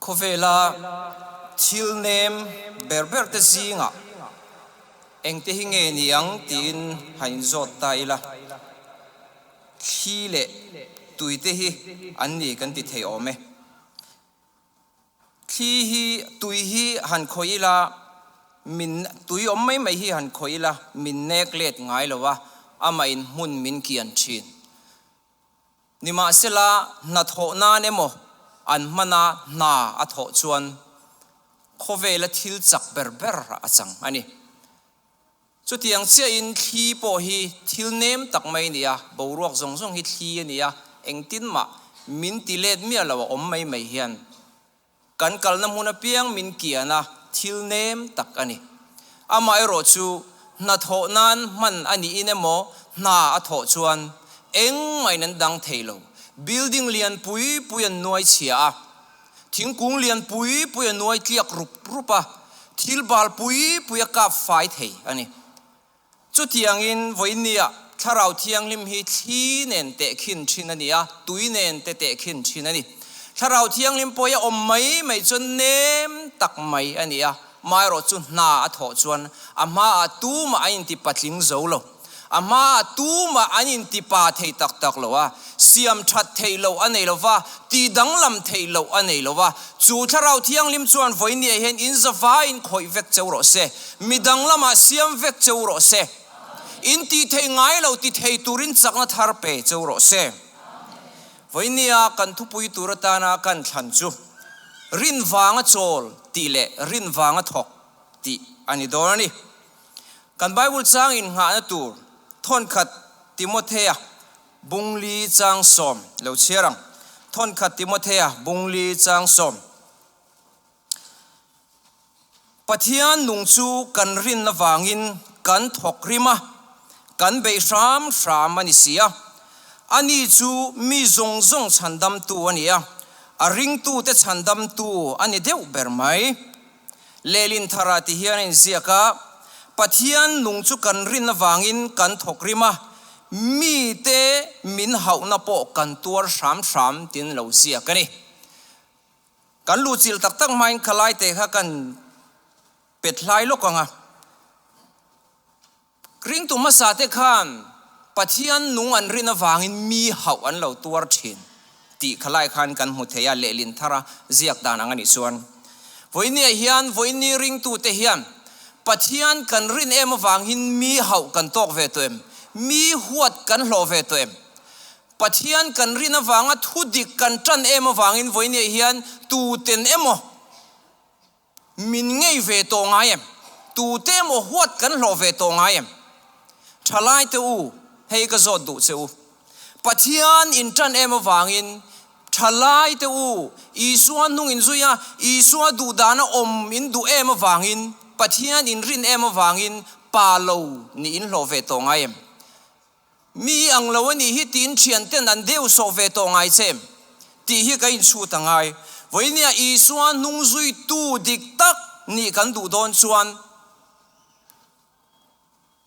Khawvela thil nem ber ber te zingah engte hi nge ni ang tiin han inzawt ta ila, thli leh tuite hi an ni kan ti thei awm e. Thli hi tui hi han khawih ila, min tui awm mai mai hi han khawih ila min nek let ngai lo a, amah in hmun min kian thin. Nimahsela hnathawh nan emaw an hmana hna a thawh chuan khawvela thil chak ber ber a chang a ni. Chutiang chiahin thli pawh hi thil nem tak mai a ni a, boruak zawng zawng hi thli a ni a, engtin mah min ti let miah lo a awm mai mai hian kan kalna hmun apiang min kian a, thil nem tak a ni. Amaherawh chu hnathawh nan hman a niin emaw hna a thawh chuan engmahin an dang thei lo. Building lian pui pui an nuai chhia a. Thingkung lian pui pui a nuai tliak rup rup a, thil bal pui pui a kap fai thei a ni. Chutiangin vawinia Thlarau Thianghlim hi thli nen tehkhin thin a ni a, tui nen te tehkhin thin a ni. Thlarau Thianghlim pawh a awm mai mai chuan nem tak mai a ni a, maherawh chu hna a thawh chuan a hmaah tumah a inti patling zo lo. A hmaah tumah an inti pa thei tak tak lo a, siam that theih loh a nei lo va, tih danglam theih loh a nei lo va. Chu Thlarau Thianghlim chuan vawinia hian in zavaiin khawih vek cheu rawh se, mi danglamah siam vek cheu rawh se, in tih theih ngai lo ti thei turin chakna thar pe cheu rawh se. Vawinia kan thupui tur atana kan thlan chu Rin vanga chawl tih leh Rin vanga thawk tih a ni dawn a ni. Kan Bible chang innghahna tur thawnkhat Timothea bungli chang sawm lo chhiar ang. Thawnkhat Timothea bungli chang sawm. Pathian nung chu kan rinna vangin kan thawk rim a, kan beih hram hram a ni si a. Ani chu mi zawng zawng chhandamtu a ni a, a ringtute chhandamtu a ni deuh ber mai. Lehlin thara ti hian a inziak a, Pathian nung chu kan rin avangin kan thawk rim a, mite min hauhna pawh kan tuar hram hram tiin lo ziak a ni. Kan luhchilh tak tak hmain khalaite kha kan pet hlai lawk ang a. Ringtu hmasa te khan Pathian nung an rin avangin mi hauh an lo tuar thin tih kha lai khan kan hmu thei a, lehlin thara ziak dan ang a nih chuan. Vawinia hian vawiini ringtute hian Pathian kan rin em avangin mi hauh kan tawk ve tawh em? Mi huat kan hlawh ve tawh em? Pathian kan rin avanga thudik kan tan em avangin vawinia hian tuten emaw Min ngei ve tawh ngai em? Tute emaw huat kan hlawh ve tawh ngai em? Thalai te u, hei ka zawt duh che u. Pathian in tan em avangin thalai te u, Isua hnung in zui a, Isua duh dana awm in duh em avangin, Pathian in rin em avangin pa lo nih in hlawh ve tawh ngai em? Mi ang lo a nih hi tiin thianten an deu sawh ve tawh ngai che em? Tih hi ka inchhut a ngai. Vawinia Isua hnungzuitu dik tak nih kan duh dawn chuan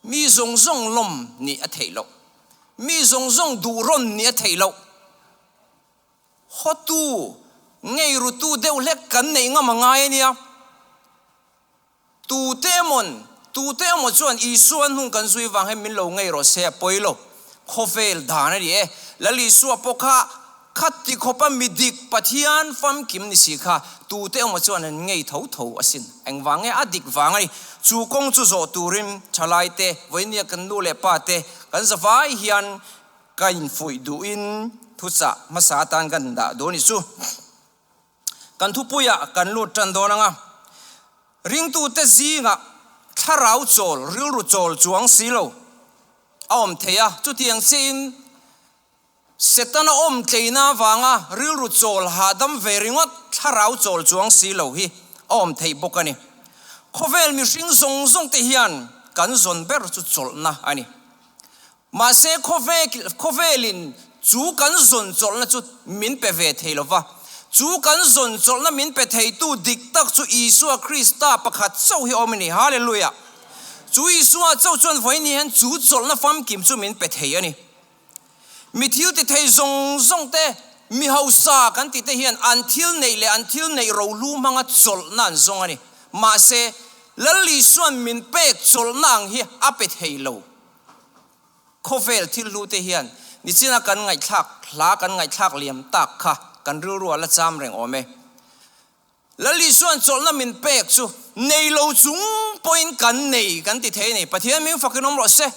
mi zawng zawng lawm nih a theih loh. Mi zawng zawng duh rawn nih a theih loh. Hawtu, ngeirutu deuh hlek kan neih ngam a ngai a nia. Tute emawn, tute emaw chuan Isua hnung kan zui vang hian min lo ngei rawh se a pawi lo. Khawvel dan a ni e. Lal Isua pawh kha khat ti khawpa mi dik Pathian famkim ni si kha tute emaw chuan an ngei tho tho asin. Engvang nge a dik vang a ni. Chu kawng chu zawh turin thalaite, vawinia kan nu leh pa te kan zavai hian ka infuih duhin thuchah hmasa atan kan dah dawn i chu. Kan thupuiah kan lut tan dawn ang a, ringtute zingah thlarau chawl, rilru chawl chuang si lo a awm thei a, chutiang chiahin Setana awm tleina avanga rilru chawl hahdam ve ringawt thlarau chawl chuang si lo hi a awm theih bawk a ni. Khawvel mihring zawng zawng te hian kan zawn ber chu chawlhna a ni. Mahse, khawvelin chu kan zawn chawlhna chu min pe ve thei lo va. Chu kan zawn chawlhna min pe theitu dik tak chu Isua Krista pakhat chauh hi awm a ni. Hallelujah! Chu Isua chauh chuan vawiin hian chu chawlhna famkim chu min pe thei a ni. Mi thil ti thei zawng zawng te. mi hausa kan tih te hian an thil neih leh an thil neih rohlu hmanga chawlhna an zawng a ni. Mahse, Lal Isua'n min pek chawlhna ang hi a pe thei lo. Khawvel thil hlu te hian nichina kan ngaihthlak hla kan ngaihthlak liam tak kha kan rilru a la cham reng awm e. Lal Isua'n chawlhna min pek chu nei lo chung pawhin kan nei kan ti thei a ni. Pathian min fakin awm rawh se.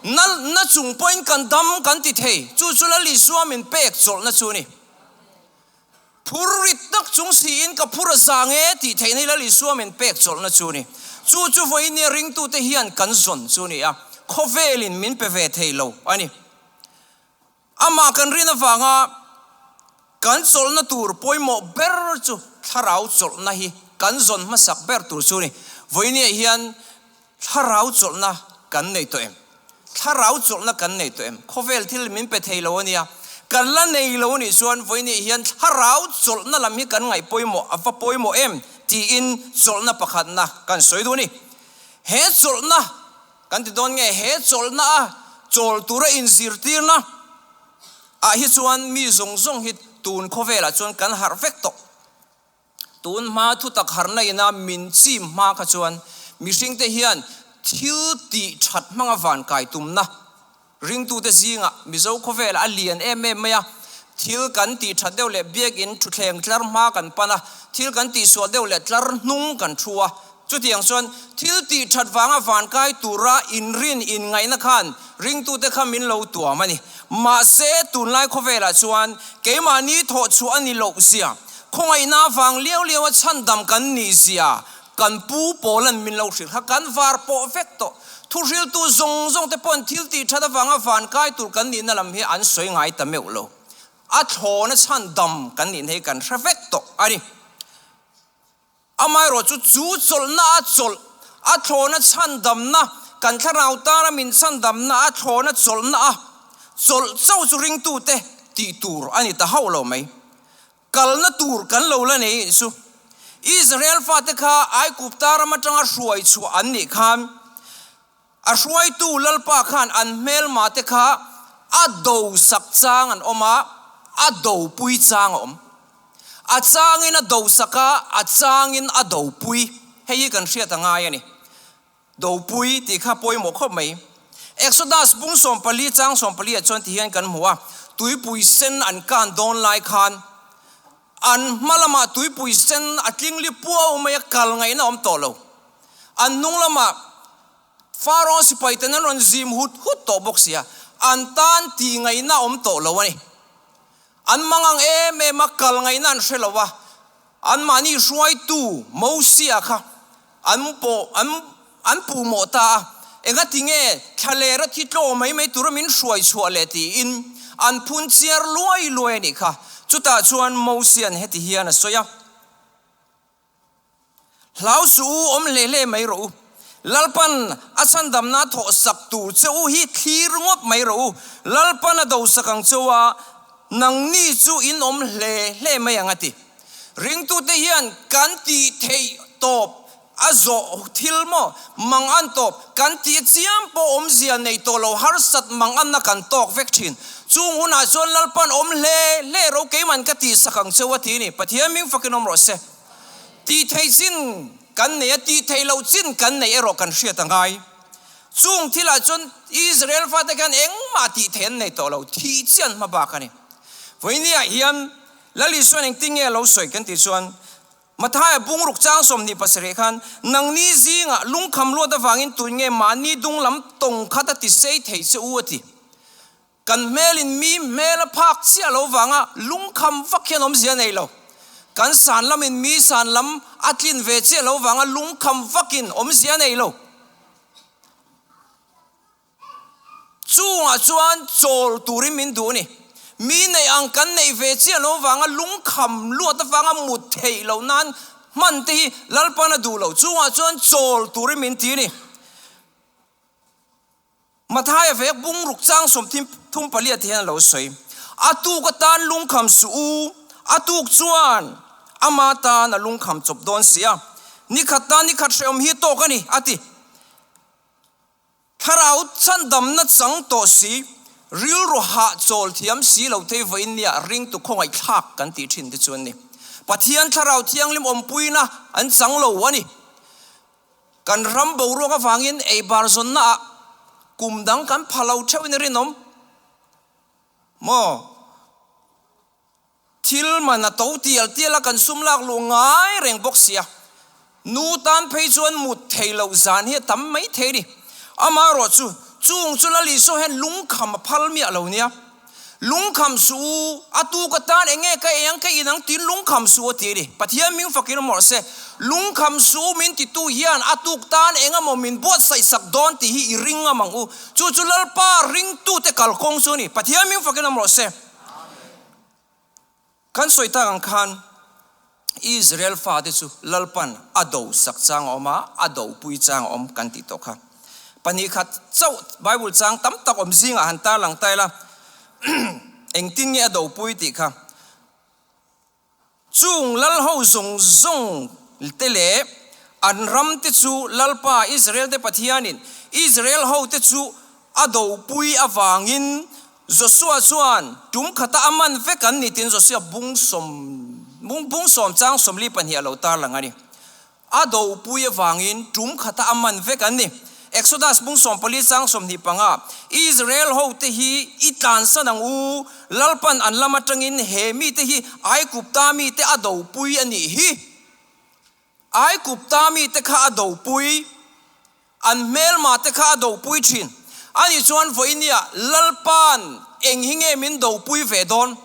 Na na chung pawhin kan dam kan ti thei. Chu chu Lal Isua min pek chawlhna chu a ni. Phur rit tak chung siin ka phur a zang e tih theihna hi Lal Isua min pek chawlhna chu a ni. Chu chu vawinia ringtute hian kan zawn chu a ni a, khawvelin min pe ve thei lo a ni. Amah kan rin avanga kan chawlhna tur pawimawh ber chu thlarau chawlhna hi kan zawn hmasak ber tur chu a ni. Vawinia hian thlarau chawlhna kan nei tawh em? Thlarau chawlhna kan nei tawh em? Khawvel thil min pe thei lo a nia. Kan la nei lo a nih chuan vawinia hian thlarau chawlhna lam hi kan ngaih pawimawh a va pawimawh em tiin chawlhna pakhatna kan sawi duh a ni. He chawlhna Kan ti dawn nge he chawlhna a chawl tura inzirtirna ah hi chuan mi zawng zawng hi tun khawvelah chuan kan harh vek tawh. Tun hma thutak harhna ina min chim hma kha chuan mihringte hian thil tih that hmanga vankai tumna Ringtute zingah Mizo khawvelah a lian em em mai a, thil kan tih that deuh leh biakinn thutthleng tlar hma kan pan a, thil kan tihsual deuh leh tlar hnung kan thu a. Chutiang chuan thil tih that vanga vankai tura inrin inngaihna khan ringtute kha min lo tuam a ni. Mahse, tunlai khawvelah chuan keimahni thawh chhuah a ni loh zia, khawngaihna vang liau liaua chhandam kan nih zia Kan pu Paula'n min lo hrilh kha kan var pawh vek tawh. Thuhriltu zawng zawng te pawhin thil tih that avanga van kai tur kan nihna lam hi an sawi ngai ta meuh lo. A thlawna chhan dam kan nihna hi kan hre vek tawh a ni. Amaherawhchu chu chawlhna a chawlh, a thlawna chhan damna, kan thlarau tana min chhan damna a thlawna chawlhna a chawlh chauh chu ringtute tih tur a ni ta hauh lo mai. Kalna tur kan lo la nei chu. Israel fate kha Aigupta ram atanga hruai chhuah an nih khan a hruaitu Lalpa khan an hmelma te kha a do sak chang an awm a, a do pui chang a awm. A changin a do sak a, a changin a do pui. Hei hi kan hriat a ngai a ni. Dopui tih kha pawimawh khawp mai. Exodus bung 14 chang 14 ah chuan ti hian kan hmu a, tuipui sen an kan dawn lai khan an hma lamah tuipui sen a tling li puau mai a, kal ngaihna awm tawh lo. An hnung lamah Pharaoh sipai ten an rawn zim hut hut tawh bawk sia, an tan tih ngaihna awm tawh lo a ni. An mangang em em a, kal ngaihna an hre lo a, Anmahni hruaitu Mosia kha an pawh an an puh mawh ta a, engati nge thlalera thi tlaw mai mai tura min hruai chhuah leh tiin an phun chiar luai luai a nih kha. Chutah chuan Mosia'n heti hian a sawi a, Hlau suh u, awm hle hle mai rawh u. Lalpan a chhandamna thawh sak tur che u hi thlir ngawt mai rawh u. Lalpan a do sak ang che u a, Nangni chu in awm hle hle mai ang a ti. Ringtute hian kan tih theih tawp a zawh thil maw? Mang an tawp kan tih chiam pawh awmzia nei tawh lo harsat mang anna kan tawk vek thin. Chung hunah chuan Lalpan awm hle hle ro keiman ka tih sak ang cheu a ti ni. Pathian ming fakin awm rawh se. Tih theih chin kan nei a, tih theih loh chin kan neih erawh kan hriat a ngai. Chung thilah chuan Israel fate khan engmah tih theih an nei tawh lo, thih chian hma bak a ni. Vawinia hian Lal Isuan engtin nge a lo sawi kan tih chuan Mathaia bungruk chang 27 khan, Nangni zingah lungkham luat avangin tun nge mahni dung lam tawng khat a ti sei thei che u a ti. Kan hmelin mi hmel a phak chiah lo vanga lungkham vak hian awmzia nei lo. Kan san lamin mi san lam a tlin ve chiah lo vanga lungkham vakin awmzia nei lo. Chungah chuan chawl turin min duh a ni. Mi neih ang kan neih ve chiah lo vanga lungkham luat avanga mut theih loh nan hman te hi Lalpan a duh lo. Chungah chuan chawl turin min ti a ni. Mathaia vek bungruk chang 34 te hian a lo sawi. A tuk atan lungkham suh u, a tuk chuan ama tan a lungkham chawp dawn si a, nikhat tan nikhat hrehawm hi tawk a ni, a ti. Thlarau chhandamna chang tawh si. Rilru hah chawl thiam si lo thei vawiin nia ringtu khawngaihthlak kan tih thin te chu an ni. Pathian Thlarau Thianghlim awmpuina an chang lo a ni. Kan ram boruak avangin ei bar zawnna ah kum dang kan pha lo theuhin a rinawm maw? Thil man a to tial tial a kan sum lak luh ngai reng bawk sia. Nu tan phei chuan mut thei loh zan hi a tam mai thei ni. Amaherawh chu, chung chu Lal Isua hian lungkham a phal miah lo nia. Lungkham suh u, a tu ka tan eng nge ka ei ang ka in ang tiin lungkham suh a ti a ni. Pathian ming fakin awm rawh se. Lungkham suh u min titu hian a tuk tan eng emaw min buatsaih sak dawn tih hi i ring ngam ang u. Chu chu Lalpa ringtute kalkawng chu a ni. Pathian ming fakin awm rawh se. Kan sawi tak ang khan Israel fate chu Lalpan a do sak chang a awm a, a do pui chang a awm kan tih tawh kha. Pahnih khat chauh Bible chang tam tak awm zingah han tarlang ta ila, engtin nge a do pui tih kha. Chung lal ho zawng zawng te leh an ram te chu Lalpa Israel te Pathianin Israel ho te chu a do pui avangin Josua chuan tum khata a man vek an ni tiin Josua bung sawm bung bung sawm chang 42 a lo tarlang a ni. A do pui avangin tum khata a man vek an ni. Exodus bung 14 chang 25, Israel hote hi i tlansan ang u, Lalpan an lam atangin he mite hi Aigupta mite a do pui a nih hi. Aigupta mite kha a do pui, an hmelma te kha a do pui thin. Ani chuan vawinia Lalpa'n eng hi nge min do pui ve dawn?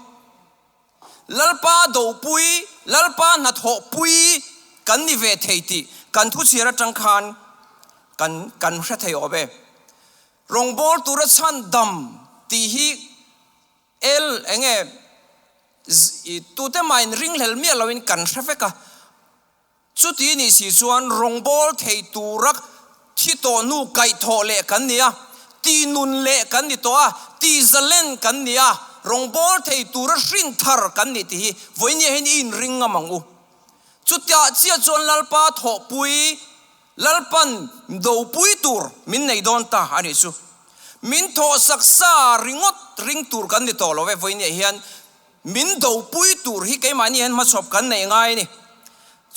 Lalpa do pui, Lalpa hnathawh pui kan ni ve thei tih kan thuchhiar atang khan kan kan hre thei awm e. Rawngbâwl tura chhan dam tih hi El enge tute mahin ringhlel miah loin kan hre vek a. Chuti nih si chuan rawngbâwl thei tura thi tawh hnu kaihthawh leh kan ni a, tih nun leh kan ni tawh a, tih zalen kan ni a, rawngbâwl thei tura hrin thar kan ni tih hi vawinia hian i inring ngam ang u. Chutiah chiah chuan Lalpa thawhpui, Lalpan dopui tur min nei dawn ta a nih chu. Min thawhsak sa ringawt ring tur kan ni tawh lo e, vawinia hian Min dopui tur hi keimahni hian hmachhawp kan neih ngai a ni.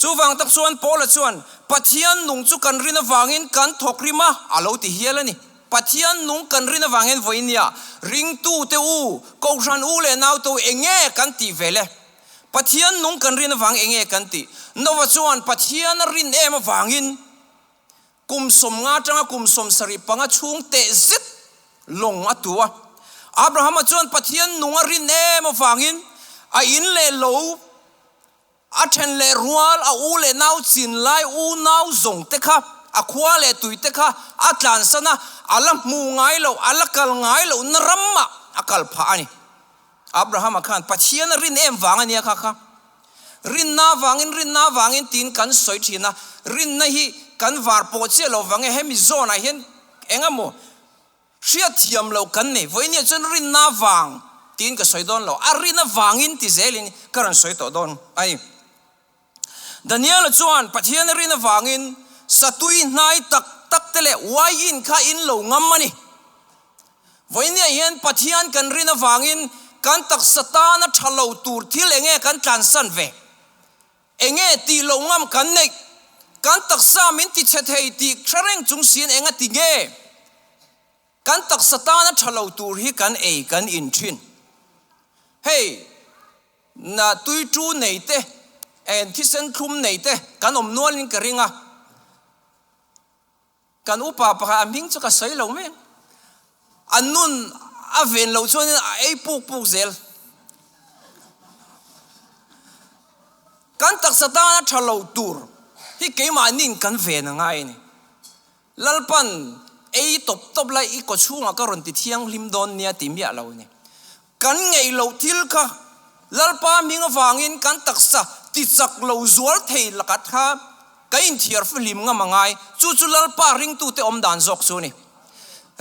Chuvang tak chuan Paula chuan, Pathian nung chu kan rin avangin kan thawk rim a, a lo ti hial a ni. Pathian nung kan rin avangin vawinia ringtute u, Kohhran u leh naute u enge kan tih ve le? Pathian nung kan rin avang enge kan tih? Nova chuan Pathian a rin em avangin Kum 50 atanga kum 75 chhung teh zet lawng a tu a. Abrahama chuan Pathian nung a rin em avangin a in leh lo, a then leh rual, a u leh nau chin lai u nau zawng te kha, a khua leh tui te kha a tlansan a, a la hmu ngai lo, a la kal ngai loh na ramah a kal phah a ni. Abrahama khan Pathian a rin em vang a nia kha kha. Rinna avangin, rinna avangin tiin kan sawi thin a, rinna hi kan var pawh chiah lo vang e, hemi zawnah hian eng emaw hriatthiam loh kan nei. Vawinia chuan rinna avang tiin ka sawi dawn lo, a rin avangin ti zelin ka rawn sawi tawh dawn a ni. Daniela chuan Pathian a rin avangin satui hnai tak tak te leh uaiin kha in lo ngam a ni. Vawinia hian Pathian kan rin avangin kan taksa tana tha lo tur thil enge kan tlansan ve? Enge tih lo ngam kan neih? Kan taksa min ti chhe thei tih hre reng chung siin enga ti nge kan taksa tana tha lo tur hi kan ei kan in thin? Hei. Na tui tu nei te, en thisen thlum nei te kan awm nualin ka ring a. Kan upa pakhat a hming chu ka sawi lo mai ang. A nun a ven loh chuanin a ei puk puk zel. Kan taksa tana tha lo tur hi keimahniin kan ven a ngai a ni. Lalpan ei tawp tawp lai i kawchhungah ka rawn ti thianghlim dawn nia ti miah lo a ni. Kan ngeih loh thil kha Lalpa hming avangin kan taksa ti chak lo zual thei lakat kha kan inthiar fihlim ngam a ngai. Chu chu Lalpa ringtute awm dan zawk chu a ni.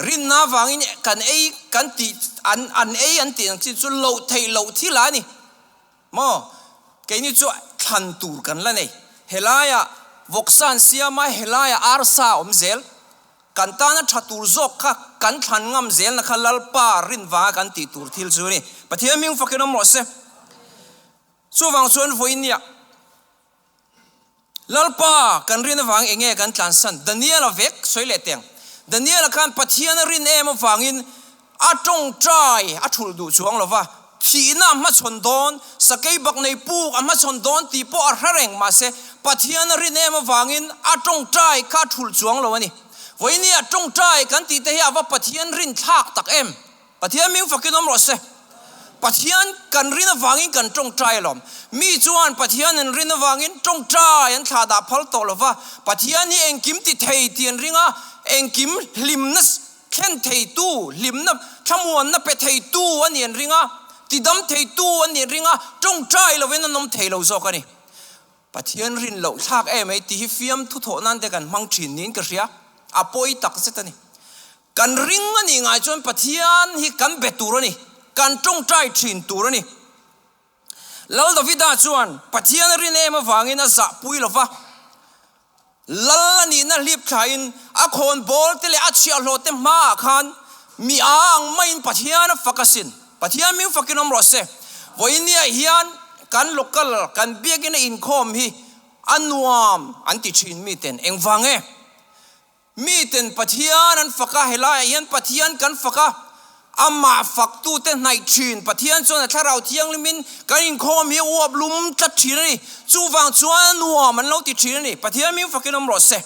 Rinna avangin kan ei kan tih an an ei an tih ang chi chu loh theih loh thil a ni. Maw? Keini chu thlan tur kan la nei. Helaiah vawksa an siam a, helaiah arsa a awm zel. Kan tana tha tur zawk kha. kan thlan ngam zelna kha Lalpa rin vanga kan tih tur thil chu a ni. Pathian hming fakin awm rawh se. Chuvang chuan vawiin Lalpa kan rin avang eng nge kan tlansan? Daniel-a vek sawi leh teng. Daniel-a khan Pathian a rin em avangin a tawngtai a thulh duh chuang lo va, thihna a hmachhawn dawn, sakei bak nei puk a hmachhawn dawn tih pawh a hre reng. Mahse, Pathian a rin em avangin a tawngtai kha a thulh chuang lo a ni. Vawinia tawngtai kan tih te hi a va Pathian rin thlak tak em? Pathian ming fakin awm rawh se. Pathian kan rin avangin kan tawngtai alawm. Mi chuan Pathian an rin avangin tawngtai an thlah dah phal tawh lova, Pathian hi engkim ti thei tih an ring a, engkim hlimna thlen theitu, hlimna thlamuanna pe theitu a nih an ring a, tidam theitu a nih an ring a, tawngtai lovin an awm thei lo zawk a ni. Pathian rin loh thlak em ei tih hi fiamthu thawh nan te kan hmang thin niin ka hria, a pawi tak zet a ni. Kan ring a nih ngai chuan Pathian hi kan be tur a ni, kan tawngtai thin tur a ni. Lal Davida chuan Pathian a rin em avangin a zahpui lo va, Lal a nihna hlip thlain a khawn bawl te leh a chhiahhlawh te hmaah khan mi a ang maiin Pathian a fak asin. Pathian ming fakin awm rawh se. Vawinia hian kan local, kan biakina inkhawm hi a nuam an ti thin miten engvang e? Miten Pathian an fak a, helaiah hian Pathian kan fak a, amah faktute hnaih thin. Pathian chuan a Thlarau Thianghlimin kan inkhawm hi a uap lum tlat thin a ni. Chuvang chuan a nuam an lo ti thin a ni. Pathian ming fakin awm rawh se.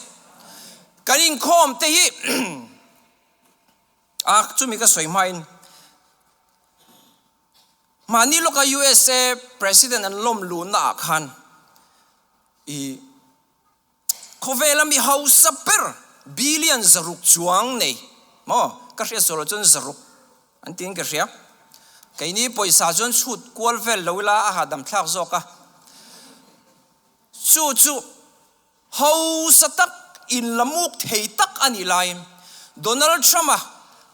Kan inkhawm te hi a chumi ka sawi hmain mahni lawka USA President an lawm luhna ah khan i Khawvela mi hausa ber billion 600 chuang nei maw? Ka hriat sual loh chuan 600 an tiin ka hria. Keini pawisa chuan chhut kual vel lo ila a hahdam thlak zawk a. Chu chu hausa tak in la muk thei tak a nih laiin Donald Trump-a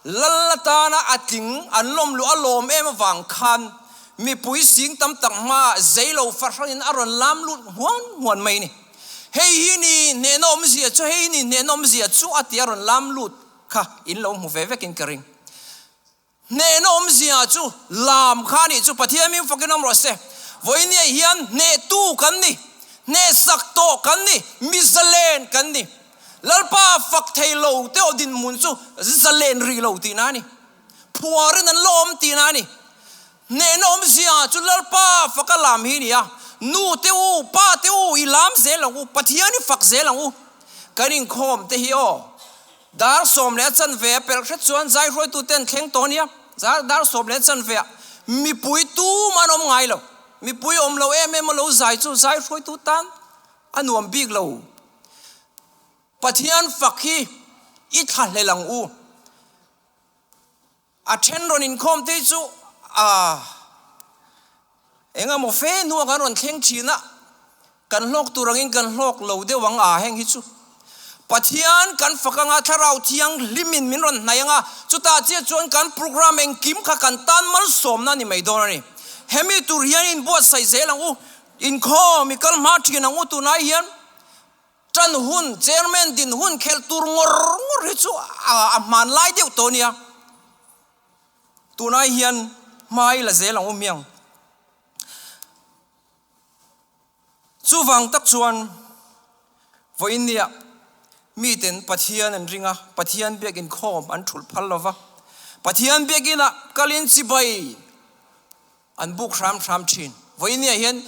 Lal atana a tling an lawm luh a lawm em avang khan mipui sing tam tak hmaah zeilo fahranin a rawn lam lut huan huan mai a ni. Hei hi ni hnehna awmzia chu, hei hi ni hnehna awmzia chu a ti a rawn lam lut kha in lo hmu ve vekin ka ring. Hnehna awmzia chu lam kha a nih chu Pathian min fakin awm rawh se. Vawinia hian hnehtu kan ni, hnehsak tawh kan ni, mizalen kan ni. Lalpa fak thei lo te aw dinhmun chu zalen rih lo tihna a ni. Phuarin an la awm tihna a ni. Hnehna awmzia chu Lalpa faka lam hi a ni a. Nu te u, pa te u, i lam zel ang u, Pathian i fak zel ang u. Kan inkhawm te hi aw, dar 10:15 a pelh hret chuan zai hruaitute an thleng tawh a nia. Dar 10:15 ah mipui tumah an awm ngai lo. Mipui awm lo em em a lo zai chu zai hruaitu tan a nuam bik lo. Pathian fak hi i thla hlel ang u. A then rawn inkhawm te hi chu a eng emaw fe hnuah kan rawn thleng thin a, kan hlawk tur angin kan hlawk lo deuh ang a heng hi chu. Pathian kan fak anga Thlarau Thianghlimin min rawn hnaih anga chutah chiah chuan kan program engkim kha kan tan malsawmna a ni mai dawn a ni. Hemi tur hian inbuatsaih zel ang u. Inkhawm i kal hma thin ang u tunai hian Tan hun, chairman din hun khelh tur ngawr ngawr hi chu a hmanlai deuh tawh a nia. Tunai hian hmai la zel ang u miang. Chuvang tak chuan vawiin nia miten Pathian an ring a, Pathian biak inkhawm an thulh phal lo va. Pathian biakinah kalin chibai An buk hram hram thin. Vawinia hian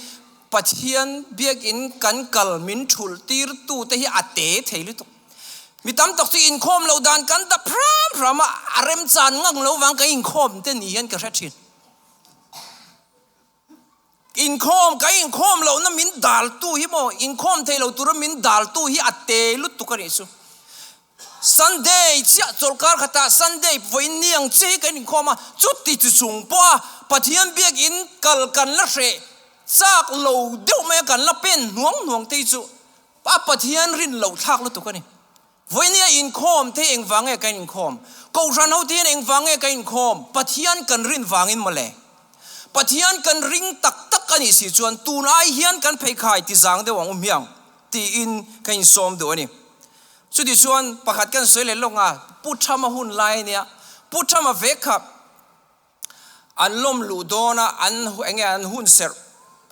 Pathian biakinn kan kal min thulh tir tu te hi a te thei lutuk. Mi tam tak chu inkhawm loh dan kan dap hram hram a, a remchan ngang lo vang kan inkhawm te ni hian ka hre thin. Inkhawm kan inkhawm lohna min dal tu hi maw inkhawm thei lo tura min dal tu hi a te lutuk a nih chu. Sunday chiah chawlhkar khatah Sunday vawiin ni ang chiah hi kan inkhawm a, chuti chi chung pawha Pathian biakinn kal kan la hreh chak lo deuh mai a, kan la pen hnuang hnuang te hi chu a Pathian rin loh thlak lutuk a ni. Vawiin inkhawm te hi engvang nge kan inkhawm? Kohhran ho te hian engvang nge kan inkhawm? Pathian kan rin vangin mawle. Pathian kan ring tak tak a nih si chuan tun ai hian kan pheikhai ti zang deuh ang u hmiang tiin ka insawm duh a ni. Chutichuan pakhat kan sawi leh lawk a, Pu Thama hun lai ania, Pu Thama vek kha an lawm luh dawn a, an enge an hun serh,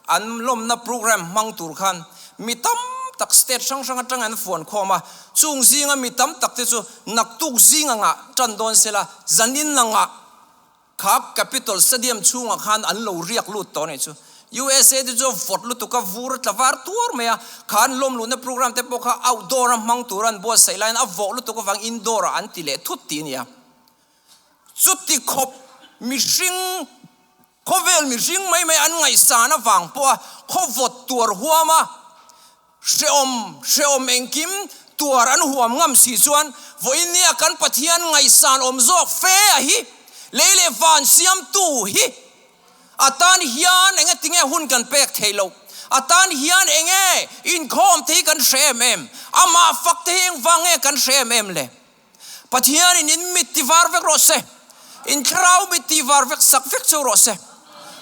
an lawmna program hmang tur khan mi tam tak state hrang hrang atang an fuan khawm a, chung zinga mi tam tak te chu naktuk zing angah tan dawn sela, zanin angah Kha Capitol Stadium chhungah khan an lo riak lut tawh a nih chu. USA te chu a vawt lutuk a, vur a tla var tuar mai a. Kha an lawm luhna program te pawh kha outdoor a hmang tura an buatsaih laiin a vawh lutuk avang indoor ah an ti leh thut tih a ni a. Chuti khawp mihring, khawvel mihring mai mai an ngaihsan avang pawha khaw vawt tuar huam a, Hreawm, hreawm engkim tuar an huam ngam si chuan vawiin nia kan Pathian ngaihsan awm zawk fe a hi, lei leh van siamtu hi a tan hian enge tinge hun kan pek theih loh, a tan hian enge inkhawm te hi kan hre em em, amah fak te hi engvang nge kan hre em em le? Pathianin in mit ti var vek rawh se, in thlarau mit ti var vek sak vek cheu rawh se.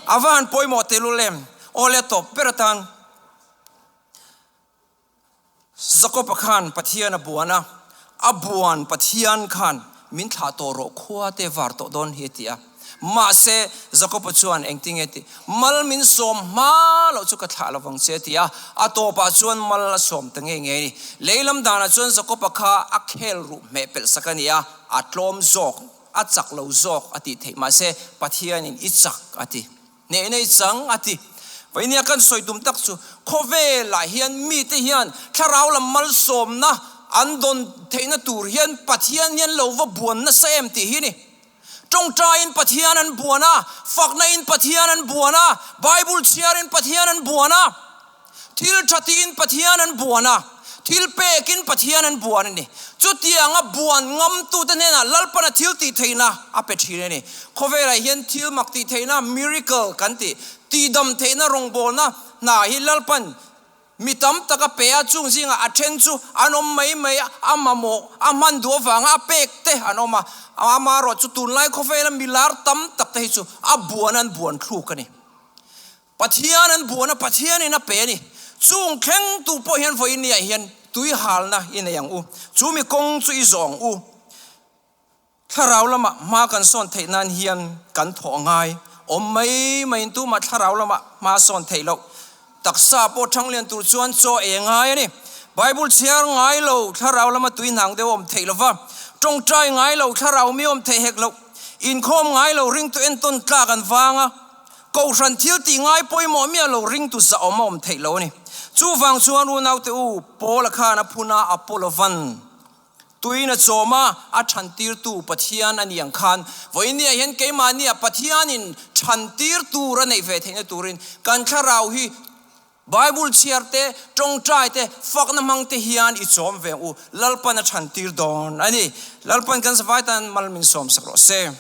A va han pawimawh tehlul em, aw le tawp ber atan. Jakob-a khan Pathian a buan a, a buan Pathian khan min thlah tawh rawh khua te var tawh dawn hi a ti a. Mahse, Jakob-a chuan engtinge ti? Mal min sawm hma loh chu ka thlah lovang che a ti a, a tawpah chuan mal a sawm ta ngei ngei a ni. Lei lam danah chuan Jakob-a kha a khel ruh hmeh pelh sak a ni a, a tlawm zawk, a chak lo zawk a tih theih. Mahse, Pathianin i chak a ti. Hneh nei chang a ti. Vainia kan sawi tum tak chu khawvelah hian mite hian thlarau lam malsawmna an dawn theihna tur hian Pathian hian lo va buan nasa em tih hi ni. Tawngtaiin Pathian an buan a, fakna in Pathian an buan a, Bible chhiarin Pathian an buan a. Thil tha tiin Pathian an buan a, thil pekin Pathian an buan a ni. Chutianga buan ngamtute hnenah Lalpana thil tih theihna a pe thin a ni. Khawvelah hian thil mak tih theihna, miracle, kan tih, tihdam theihna rawngbawlna hna hi Lalpan mi tam tak a pe a, chung zingah a then chu an awm mai mai a, a mamawh, a hman duh avanga a pek te an awm a. Amaherawhchu tunlai khawvela milar tam tak te hi chu a buan an buan thluk a ni. Pathian an buan a, Pathianin a pe a ni. Chung thlengtu pawh hian vawiin niah hian tui halna i nei ang u. Chu mi kawng chu i zawh ang u. Thlarau lamah hma kan sawn theih nan hian kan thawh a ngai. Awm mai maiin tumah thlarau lamah hma sawn theih loh. Taksa pawh thanglian tur chuan chaw ei a ngai a ni. Bible chhiar ngai lo thlarau lama tui hnang deuh a awm theih lova, tawngtai ngai lo thlarau mi awm theih hek loh. Inkhawm ngai lo ringtu entawn tlak an vang a. Kohhran thil tih ngai pawimawh miah lo ringtu zahawm a awm theih lo a ni. Chuvang chuan unaute u, Paula khan a phun a, Apollo-van tuin a chawm a, a thantirtu Pathian a ni ang khan, vawiinniah hian keimahnia Pathianin thantir tur a neih ve theihna turin kan thlarau hi Bible chhiar te, tawngtai te, fakna hmang te hian i chawm ve ang u. Lalpan a thantir dawn a ni. Lalpan kan zavai tan mal min sawmsak rawh se.